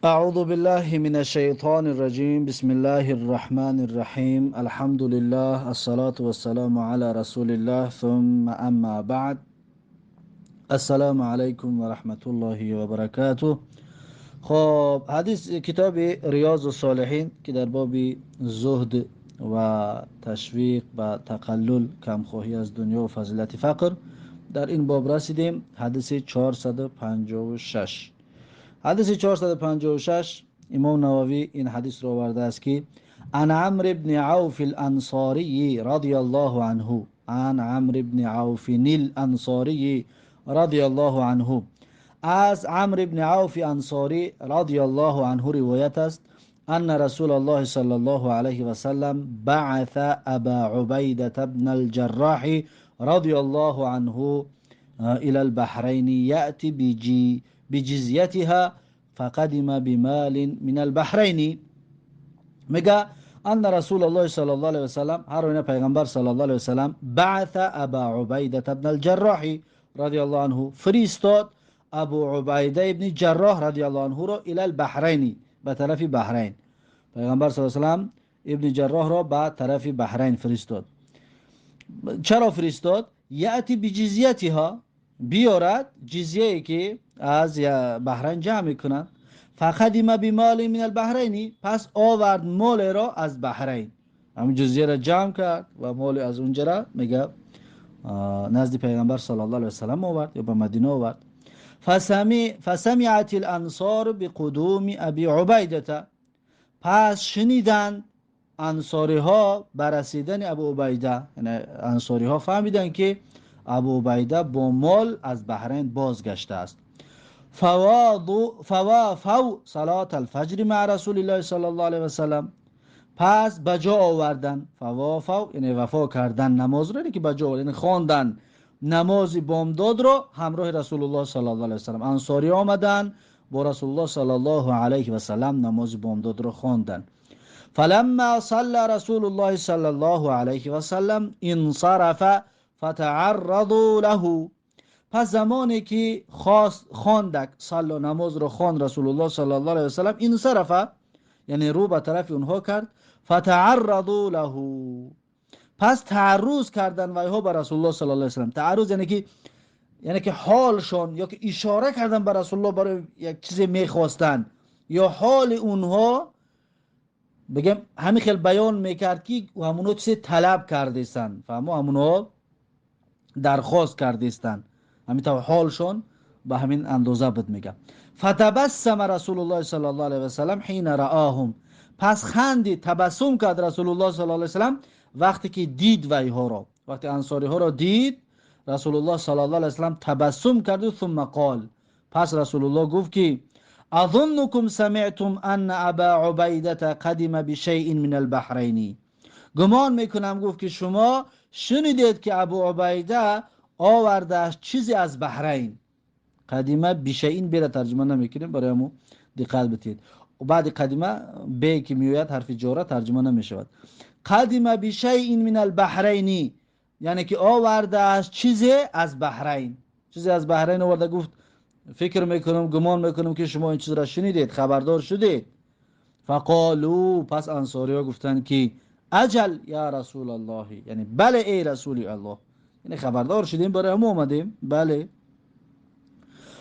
أعوذ بالله من الشيطان الرجيم. بسم الله الرحمن الرحيم. الحمد لله، الصلاة والسلام على رسول الله، ثم أما بعد. السلام عليكم ورحمة الله وبركاته. خب، حدیث کتاب ریاض الصالحین که در باب زهد و تشویق به تقلل، کمخواهی از دنیا و فضیلت فقر، در این باب رسیدیم حدیث 456. حدیث 456، امام نووی این حدیث رو آورده است که عن عمرو بن عوف الانصاری رضی الله عنه، عن عمرو بن عوف الانصاری رضی الله عنه، از عمرو بن عوف انصاری رضی الله عنه روایت است، ان رسول الله صلی الله علیه و سلم بعث ابا عبیدة بن الجراح رضی الله عنه الى البحرین یأتی بجزیتها فقدم بمال من البحرین. میگه ان رسول الله صلی الله علیه و سلم، هر آینه پیغمبر صلی الله علیه و سلم، بعث ابا عبیدة بن الجراح رضی الله عنه، فرستاد ابو عبیده ابن جراح رضی الله عنه را، الى البحرین، به طرف بحرین. پیغمبر صلی الله علیه و سلم ابن جراح را به طرف بحرین فرستاد. چرا فرستاد؟ یأتی بجزیتها، بیارد جزیه که از بحرین جمع میکنند. فقدم بمال من البحرین، پس آورد مال را از بحرین. همین جزیه را جمع کرد و مال از اونجا را میگه نزد پیغمبر صلی الله علیه و سلم آورد یا به مدینه آورد. فسمعت الانصار بقدوم ابی عبیده، پس شنیدند انصاری ها برسیدن ابو عبیده، یعنی انصاری ها فهمیدند که ابو عبیده با مال از بحرین بازگشته است. فوافوا صلاة الفجر مع رسول الله صلی الله علیه و سلم، پس بجا آوردن. فوافوا یعنی وفا کردن نماز را، یعنی که بجا آوردن، یعنی خواندن نماز بامداد را همراه رسول الله صلی الله علیه و سلم. انصاری آمدن، با رسول الله صلی الله علیه و سلم نماز بامداد را خواندن. فلما صلى رسول الله صلی الله علیه و سلم انصرف فتعرضوا له. پس زمانی که خواست خواندک، صلی، نماز رو خواند رسول الله صلی الله علیه و سلم، انصرف یعنی رو به طرف اونها کرد. فتعرضوا له، پس تعرض کردن ویها به رسول الله صلی الله علیه و سلم. تعرض یعنی که حالشان یا که اشاره کردن به رسول الله، برای یک چیزی میخواستن یا حال اونها بگم همین خیلی بیان میکرد که همونها چیزی طلب کردیستن، فهمو، همونها درخواست کردیستن، همین تا حالشون به همین اندازه بود. میگه فتبسم رسول الله صلی الله علیه و سلم حین رآهم، پس خندی، تبسم کرد رسول الله صلی الله علیه و سلم وقتی که دید ویها را. وقتی انصاری ها را دید، رسول الله صلی الله علیه و سلم تبسم کرد و ثم قال، پس رسول الله گفت که اظنكم سمعتم ان ابا عبیده قدم بشیء من البحرین. گمان میکنم، گفت، که شما شنیدید که ابو عبیده آورده چیزی از بحرین. قدم بشیء، ب ره ترجمه نمیکنیم، برای همو دقت بتید و بعد قدم ب که میوید حرف جاره ترجمه نمیشود. قدم بشیء من البحرین یعنی که آورده از چیزی از بحرین، چیزی از بحرین آورده. گفت فکر میکنم، گمان میکنم که شما این چیز را شنیدید، خبردار شدید. فقالوا، پس انصاری ها گفتند که اجل یا رسول الله، یعنی بله ای رسول الله، یعنی خبردار شدیم، برای هم اومدیم، بله.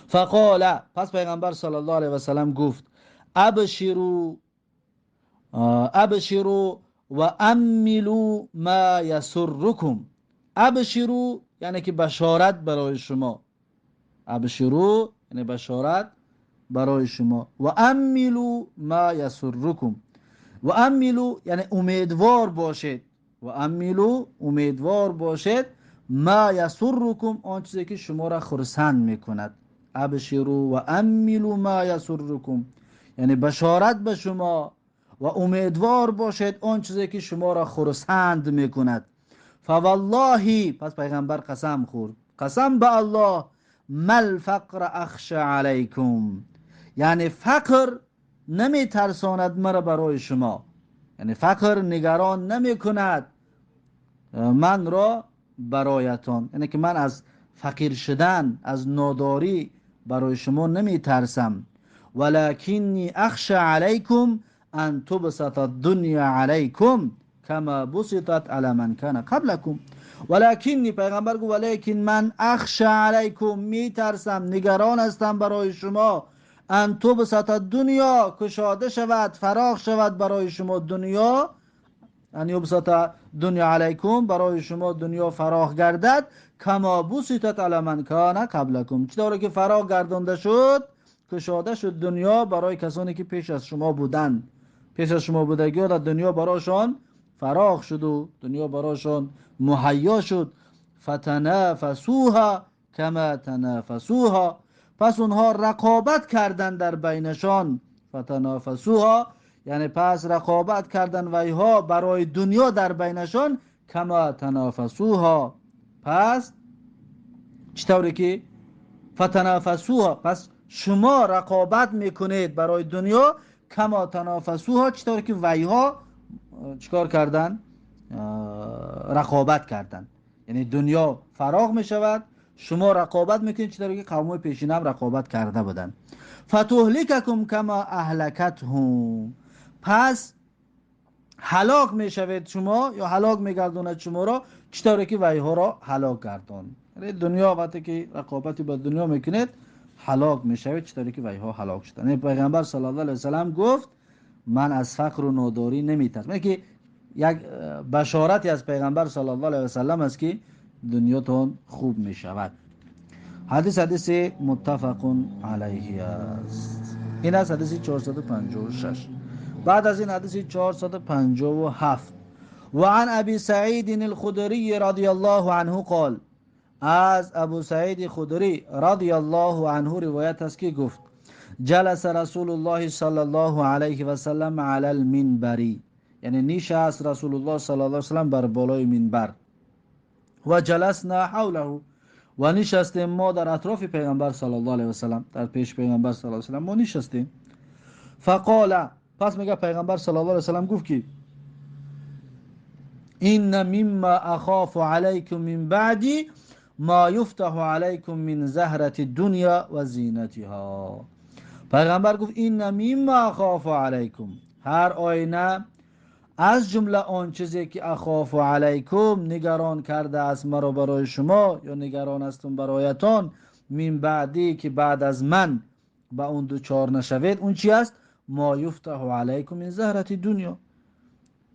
فقال، پس پیغمبر صلی الله علیه و سلم گفت ابشروا ابشروا و املوا ما یسرکم. ابشروا یعنی که بشارت برای شما، ابشروا یعنی بشارت برای شما، و املوا ما یسرکم، و املوا یعنی امیدوار باشید، و املوا امیدوار باشید، ما یسرکم آن چیزی که شما را خرسند میکند. ابشروا و املوا ما یسرکم یعنی بشارت به شما و امیدوار باشید آن چیزی که شما را خرسند میکند. فوالله، پس پیغمبر قسم خورد، قسم به الله، ما الفقر اخشى علیکم، یعنی فقر نمی ترساند مرا برای شما، یعنی فقر نگران نمی کند من را برایتان، یعنی که من از فقیر شدن، از ناداری برای شما نمی ترسم. ولكني اخشى عليكم ان تبسط الدنيا عليكم كما بسطت على من كان قبلكم. ولكني، پیغمبر گفت ولكن من اخشى علیکم، میترسم، نگران هستم برای شما، ان تبسط الدنیا، کشاده شود، فراخ شود برای شما دنیا، ان یبسط دنیا علیکم، برای شما دنیا فراخ گردد، کما بسطت علی من کان قبلکم، چطوری که فراخ گردانده شد، کشاده شد دنیا برای کسانی که پیش از شما بودند. پیش از شما بودگی در دنیا برایشان فراخ شد و دنیا برایشان مهیا شد. فتنافسوها کما تنافسوها، پس اونها رقابت کردند در بینشان. فتنافسوها یعنی پس رقابت کردن ویها برای دنیا در بینشان، کما تنافسوها، پس چطوری که فتنافسوها، پس شما رقابت میکنید برای دنیا، کما تنافسوها، چطوری که ویها چیکار کردن؟ رقابت کردن. یعنی دنیا فراغ میشود، شما رقابت میکنید چطوری که قوم پیشین هم رقابت کرده بودند. فتهلککم کما اهلکتهم، پس هلاک میشوید شما یا هلاک میگرداند شما را چطوری که ویها را هلاک گرداند. یعنی دنیا وقتی که رقابتی با دنیا میکنید هلاک میشوید چطوری که ویها هلاک شدند. یعنی پیغمبر صلی الله علیه و سلم گفت من از فقر و ناداری نمیترسم. یعنی که یک بشارتی از پیغمبر صلی الله علیه و سلم است که دنیاتون خوب میشود. حدیث حدیث متفق علیه است. این از حدیث 456. بعد از این حدیث 457. و عن ابی سعید الخدری رضی الله عنه قال، از ابو سعید خدری رضی الله عنه روایت است که گفت جلس رسول الله صلی الله علیه و سلم علی المنبر، یعنی نشست رسول الله صلی الله علیه و سلم بر بالای منبر، و جلسنا حوله، و نشستیم ما در اطراف پیغمبر صلی الله علیه و سلم، در پیش پیغمبر صلی الله علیه و سلم ما نشستیم. فقال، پس میگه پیغمبر صلی الله علیه و سلم گفت که ان مما اخاف علیکم من بعدی ما یفتح علیکم من زهرة الدنیا و زینتها. پیغمبر گفت ان مما اخاف علیکم، هر آینه از جمله آن چیزی که اخاف علیکم، نگران کرده است مرا برای شما یا نگران هستم برایتان، من بعدی که بعد از من به اون دوچار نشوید، اون چی است؟ ما یفتح علیکم من زهرة دنیا،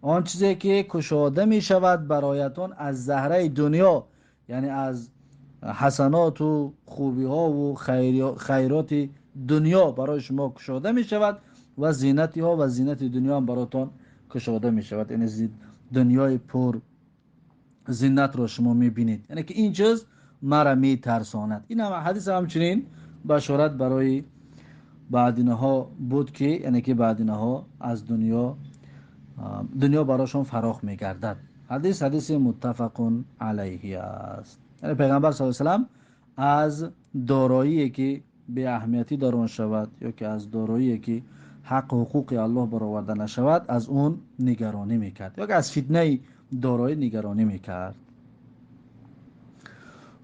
آن چیزی که کشاده می شود برایتان از زهره دنیا، یعنی از حسنات و خوبی ها و خیرات دنیا برای شما کشاده می شود و زینتی ها و زینت دنیا هم برایتان کشاده می شود. یعنی دنیای پر زینت را شما می بینید. یعنی که این چیز مرا می ترساند. این هم حدیث همچنین بشارت برای بعدینها بود که یعنی که بعدینها از دنیا، دنیا برایشان فراخ می گردد. حدیث حدیث متفق علیه است. یعنی پیغمبر صلی الله علیه و سلم از دارایی که بی اهمیتی در آن شود یا که از دارایی که حق و حقوق الله برآورده نشود از اون نگرانی میکرد، یا که از فتنه دارایی نگرانی میکرد.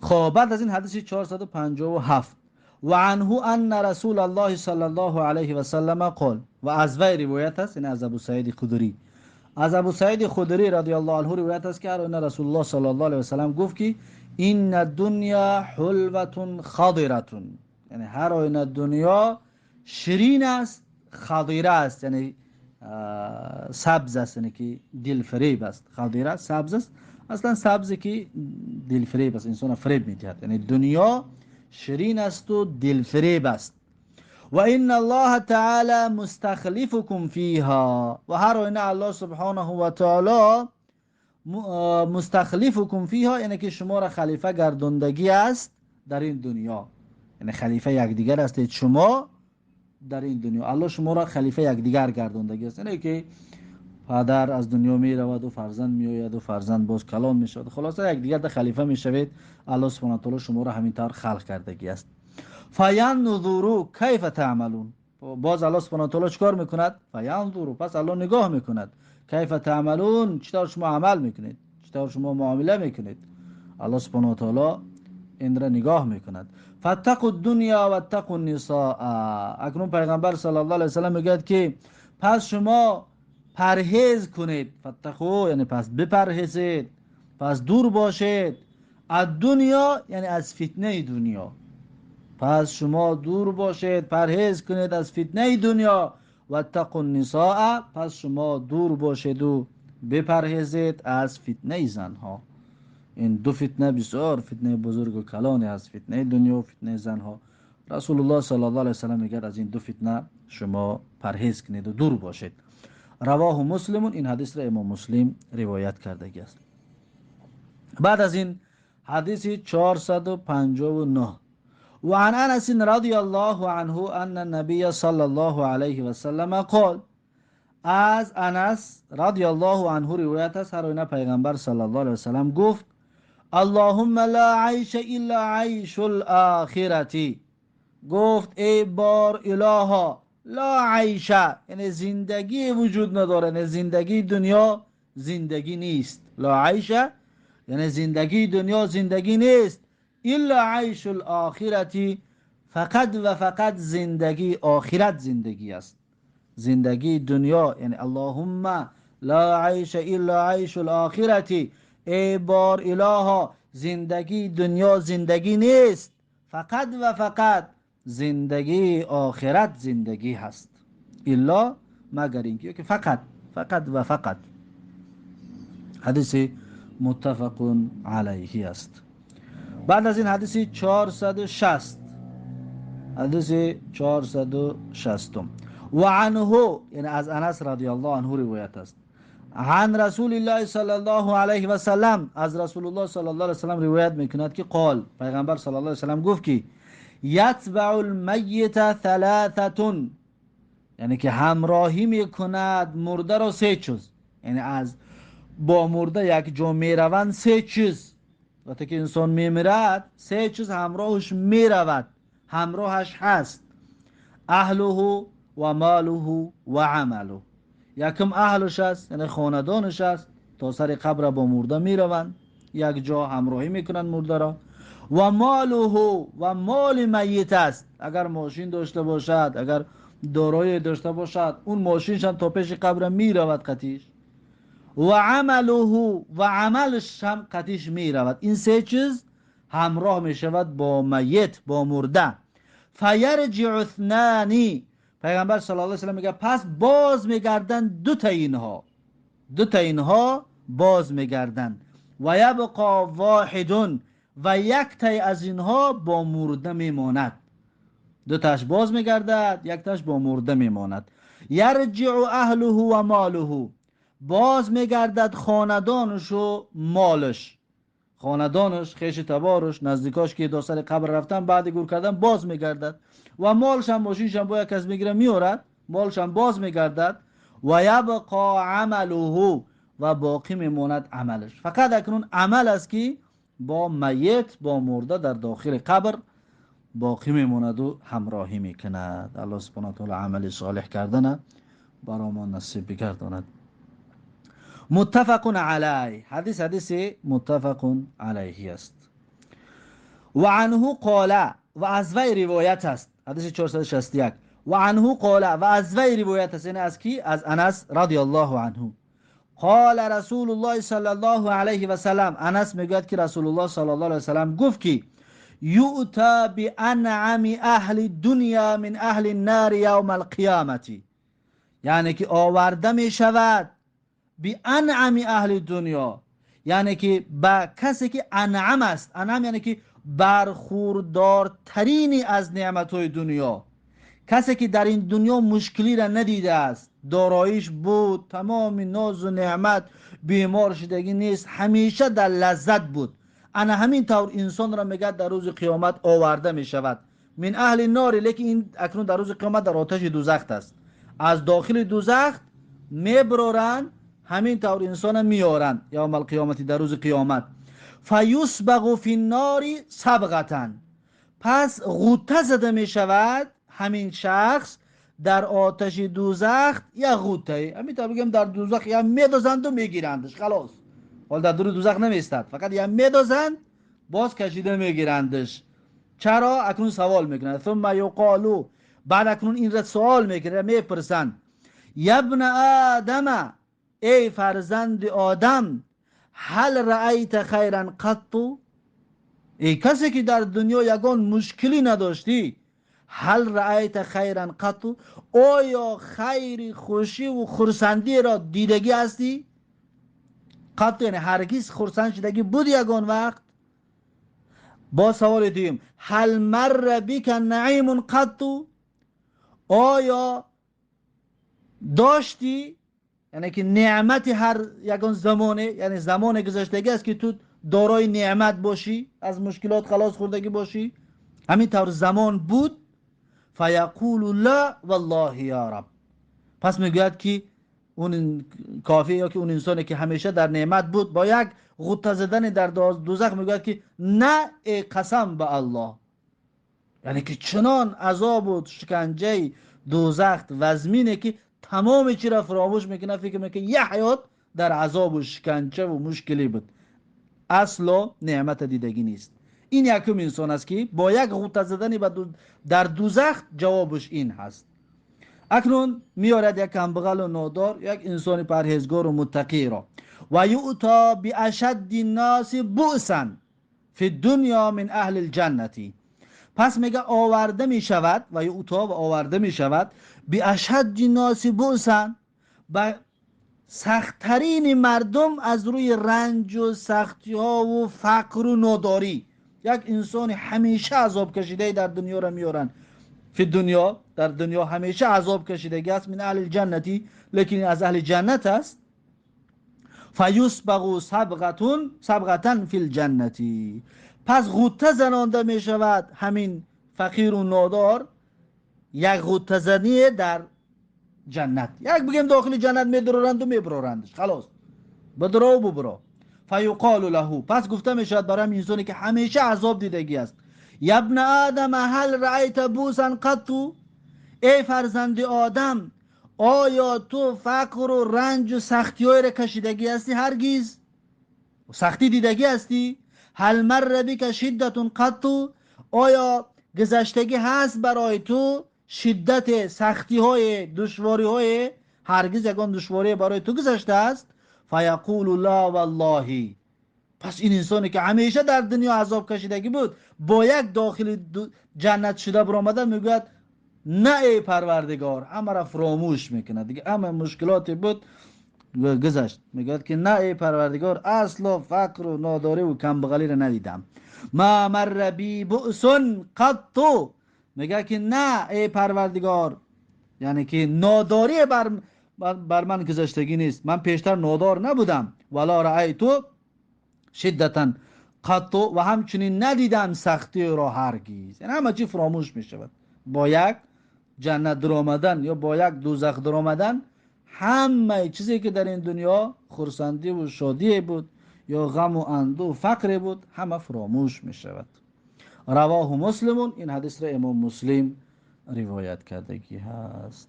خب بعد از این حدیث 457 و عنه ان رسول الله صلی الله علیه و سلم قال، و از وی روایت است، یعنی از ابو سعید خدری، از ابو سعید خدری رضی الله عنه روایت است که ان رسول الله صلی الله علیه و سلم گفت که ان الدنیا حلوه خضره، یعنی هر آینه دنیا شیرین است، خضیره است، یعنی سبز است، یعنی که دلفریب است. خضیره سبز است، اصلا سبزی که دلفریب است، انسان فریب میدهد. یعنی دنیا شیرین است و دلفریب است. و ان الله تعالی مستخلفکم فیها، و هر آینه الله سبحانه و تعالی مستخلفکم فیها، یعنی که شما را خلیفه گردوندگی است در این دنیا، یعنی خلیفه یکدیگر هستید شما در این دنیا، الله شما را خلیفه یکدیگر گردوندگی است. یعنی که پدر از دنیا می رود و فرزند می آید و فرزند باز کلان می شود، خلاصه یکدیگر در خلیفه می شوید. الله سبحانه و تعالی شما را همین طور خلق کردگی است. فینظروا کیف تعملون، باز الله سبحانه و تعالی چکار میکند؟ فینظروا، پس الله نگاه میکند، کیف تعملون، چطور شما عمل میکنید، چطور شما معامله میکنید. الله سبحانه و تعالی این را نگاه میکند. فاتقوا الدنیا و اتقوا النساء. اکنون پیغمبر صلی الله علیه وسلم میگوید که پس شما پرهیز کنید. فاتقوا یعنی پس بپرهیزید، پس دور باشید. از دنیا یعنی از فتنه دنیا. پس شما دور باشید، پرهیز کنید از فتنه دنیا. و اتقوا النساء، پس شما دور باشید و بپرهیزید از فتنه زنها. این دو فتنه بسیار فتنه بزرگ و کلانی است، فتنه دنیا و فتنه زنها. رسول الله صلی الله علیه وسلم میگه از این دو فتنه شما پرهیز کنید و دور باشید. رواه مسلم، این حدیث را امام مسلم روایت کرده است. بعد از این حدیث 459، و عن انس رضی الله عنه ان النبی صلی الله علیه و سلم قال. از انس رضی الله عنه روایت است، هر آینه پیغمبر صلی الله علیه و سلم گفت: اللهم لا عیش الا عیش الاخرة. گفت ای بار الها، لا عیش یعنی زندگی وجود نداره، یعنی زندگی دنیا زندگی نیست. لا عیش یعنی زندگی دنیا زندگی نیست. الا عیش الاخرة، فقط و فقط زندگی آخرت زندگی است. زندگی دنیا یعنی اللهم لا عیش الا عیش الاخرة، ای بار الها زندگی دنیا زندگی نیست، فقط و فقط زندگی آخرت زندگی هست. الا مگر اینکه که فقط، فقط و فقط. حدیث متفق علیه است. بعد از این حدیث 460، حدیث 460، و عنه یعنی از انس رضی الله عنه روایت است. عن رسول الله صلی الله علیه و سلم، از رسول الله صلی الله علیه و سلم روایت میکند که قال، پیغمبر صلی الله علیه و سلم گفت که یتبع المیت ثلاثه، یعنی که همراهی میکند مرده را سه چیز، یعنی از با مرده یک جا میروند سه چیز. وقتی که انسان میمیرد سه چیز همراهش میرود، همراهش هست: اهله و ماله و عمله. یکم اهلش است، یعنی خاندانش است، تا سر قبر با مرده میروند، یک جا همراهی میکنند مرده را. و ماله و مال میت است، اگر ماشین داشته باشد، اگر دارایی داشته باشد، اون ماشینش هم تا پیش قبر میرود قطیش. و عمله و عملش هم قطیش میرود. این سه چیز همراه میشود با میت، با مرده. فیرجع اثنان، پیغمبر صلی الله علیه و سلم میگه پس باز میگردن دو تا اینها، دو تا اینها باز میگردن. و یبقا واحد، و یک تای از اینها با مرده میماند. دو تاش باز میگردد، یک تاش با مرده میماند. یرجع اهله و ماله، باز میگردد خاندانش و مالش. خاندانش، خویش تبارش، نزدیکاش که دو سر قبر رفتن بعد گور کردن باز میگردد. و مالش هم، ماشینش هم با یک کس میگیره میورد، مالش هم باز میگردد. و یبقا عمله، و باقی میماند عملش. فقط اکنون عمل است که با میت، با مرده در داخل قبر باقی میماند و همراهی میکند. الله سبحانه و تعالی عمل صالح کردن برای ما نصیب بگرداند. متفق علیه، حدیث حدیث متفق علیه است. و عنه قال، و از وی روایت است. حدیث 461، و عنه قال، و از وی روایت است، یعنی از کی؟ از انس رضی الله عنه. قال رسول الله صلی الله علیه و سلم، انس میگوید که رسول الله صلی الله علیه و سلم گفت که یؤتی بانعم اهل الدنیا من اهل النار یوم القیامة، یعنی که آورده می شود بانعم اهل دنیا، یعنی که با کسی که انعم است، انعم یعنی که برخوردارترین از نعمتهای دنیا، کسی که در این دنیا مشکلی را ندیده است، داراییش بود، تمام ناز و نعمت، بیمار شدگی نیست، همیشه در لذت بود. انا همین طور انسان را میگه در روز قیامت آورده می شود من اهل النار، لیکن این اکنون در روز قیامت در آتش دوزخ است، از داخل دوزخ میبرارند، همین طور انسان میارند یوم القیامت، در روز قیامت. فیسبغ فی النار صبغة، پس غوطه زده می شود همین شخص در آتش دوزخ، یا غوطه، همین طور بگم در دوزخ یا میدوزند و میگیرندش، خلاص، حال در دور دوزخ نمیستد، فقط یا میدوزند باز کشیده میگیرندش. چرا؟ اکنون سوال میکنند. ثم یقالو، بعد اکنون این را سوال میکنه، میپرسند یبن آدم، ای فرزند آدم، هل رأیت خیرا قط؟ ای کسی که در دنیا یگان مشکلی نداشتی، هل رأیت خیرا قط؟ آیا خیر، خوشی و خرسندی را دیدگی هستی؟ قط یعنی هرگز خرسند شدگی بود یگان وقت؟ با سوال دویم، هل مر بک نعیم قط؟ آیا داشتی، یعنی که نعمت هر یگان زمانه، یعنی زمان گذشتگی است که تو دارای نعمت باشی، از مشکلات خلاص خوردگی باشی، همین طور زمان بود؟ فیقول لا والله یا رب. پس میگوید که اون کافی یا که اون انسانی که همیشه در نعمت بود، با یک غوطه زدن در دوزخ میگوید که نه، ای قسم به الله. یعنی که چنان عذاب و شکنجه دوزخ وزمینه که تمام چی را فراموش میکنه، فکر میکنه یه حیات در عذاب و شکنجه و مشکلی بود، اصلا نعمت دیدگی نیست. این یکم انسان است که با یک غوطه زدن در دوزخ جوابش این هست. اکنون میارد یک کمبغل و نادار، یک انسان پرهیزگار و متقی را، و یؤتا باشد الناس بؤسا فی الدنیا من اهل الجنه. پس میگه آورده میشود، و یؤتا و آورده میشود، باشد الناس بؤسا، به سختترین مردم از روی رنج و سختی ها و فقر و ناداری. یک انسان همیشه عذاب کشیده در دنیا را میارن، فی دنیا، در دنیا همیشه عذاب کشیدگی است، من اهل الجنتی، لیکن از اهل جنت است. فیسبغ صبغة فی الجنتی، پس غوطه زنانده می شود همین فقیر و نادار، یک غوطه زنی در جنت، یک بگیم داخل جنت میدرارند و میبرارندش، خلاص بدرا و ببرا. فیقال له، پس گفته می شود برای انسانی که همیشه عذاب دیدگی است، یبن آدم هل رأیت بوسا قط؟ ای فرزند آدم، آیا تو فقر و رنج و سختی های را کشیدگی هستی؟ هرگز سختی دیدگی هستی؟ هل مر بک شدت قط؟ آیا گذشتگی هست برای تو شدت سختی های دشواری های؟ هرگز یگان دشواری برای تو گذشته است؟ فیقول لا والله. پس این انسانی که همیشه در دنیا عذاب کشیدگی بود، با یک داخل جنت شده برآمده میگوید نه ای پروردگار، همه را فراموش میکنه دیگه، همه مشکلاتی بود گذشت. میگوید که نه ای پروردگار، اصلا فقر و ناداری و کمبغلی را ندیدم. ما مر بی بؤس قط، میگه که نه ای پروردگار، یعنی که ناداری بر من گذشتگی نیست، من پیشتر نادار نبودم. ولا رأیت شدتا قط، و همچنین ندیدم سختی را هرگز. یعنی همه چی فراموش میشود با یک جنت در آمدن یا با یک دوزخ در آمدن. همه چیزی که در این دنیا خرسندی و شادی بود یا غم و اندوه و فقر بود، همه فراموش می شود. رواه مسلمون، این حدیث را امام مسلم روایت کردگی هست.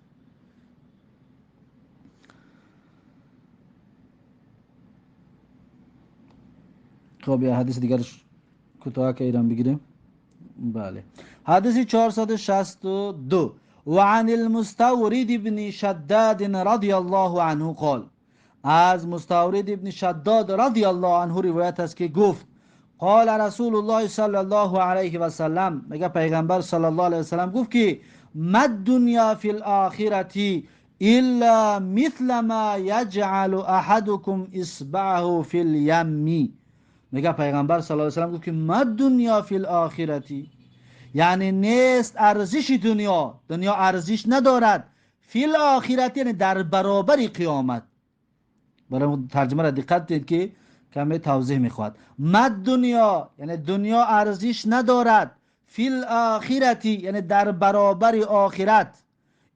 خب یه حدیث دیگر کوتاه که ایران بگیریم. بله، حدیث 462. وعن المستورد ابن شداد رضی الله عنه قال، از مستورد ابن شداد رضی الله عنه روایت است که گفت قال رسول الله صلی الله علیه و سلم، میگه پیغمبر صلی الله علیه و سلم گفت که ما الدنیا فی الاخرة الا مثل ما یجعل احدکم اصبعه فی الیم. میگه پیغمبر صلی الله علیه و سلم گفت که ما الدنیا فی الاخرة، یعنی نیست ارزش دنیا، دنیا ارزش ندارد، فی الاخرة یعنی در برابر قیامت. برای ترجمه را دقت دید که کمی توضیح میخواد. ما دنیا یعنی دنیا ارزش ندارد، فی الاخرة یعنی در برابر آخرت،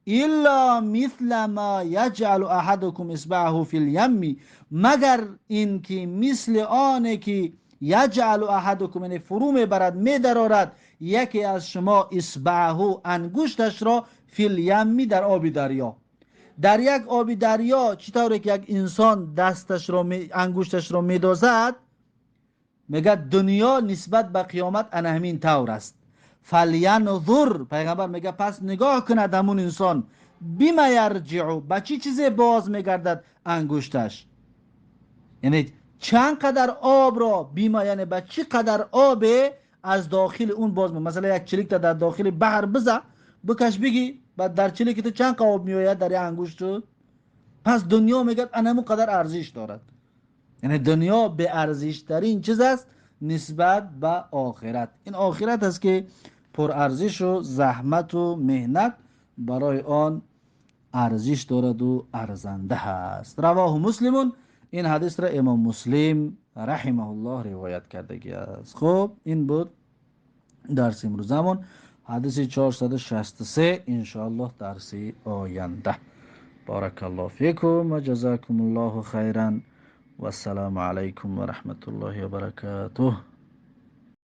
الا مثل ما یجعل احدکم اصبعه فی الیم، مگر اینکه مثل آنه که یجعل احدکم یعنی فرو میبرد میدرارد یکی از شما اصبعه انگشتش را فی الیم در آب دریا. در یک آب دریا چطوری که یک انسان دستش را انگشتش را میدازد، Мегӯяд, дунё нисбат ба қиёмат ана ҳамин тавр аст. فلینظر، پیغمبر میگه پس نگاه کند همون انسان، بما یرجع، به چی چیزی باز میگردد انگشتش، یعنی چند قدر آب را، بما یعنی به چی قدر آب از داخل اون باز می. مثلا یک چلیک در داخل بحر بزن، بکش، بگی بعد در چلیک تو چند آب میآید در انگشت تو. پس دنیا میگه انمو قدر ارزش دارد، یعنی دنیا به ارزش ترین چیز است نسبت به آخرت. این آخرت است که پر ارزش و زحمت و مهنت برای آن ارزش دارد و ارزنده هست. رواه مسلم. این حدیث را امام مسلم رحمه الله روایت کردگی است. خب، این بود درس امروزمون، حدیث 463. انشاءالله درس آینده. بارک الله فیکم و جزاکم الله خیرا و السلام علیکم و رحمت الله و برکاته.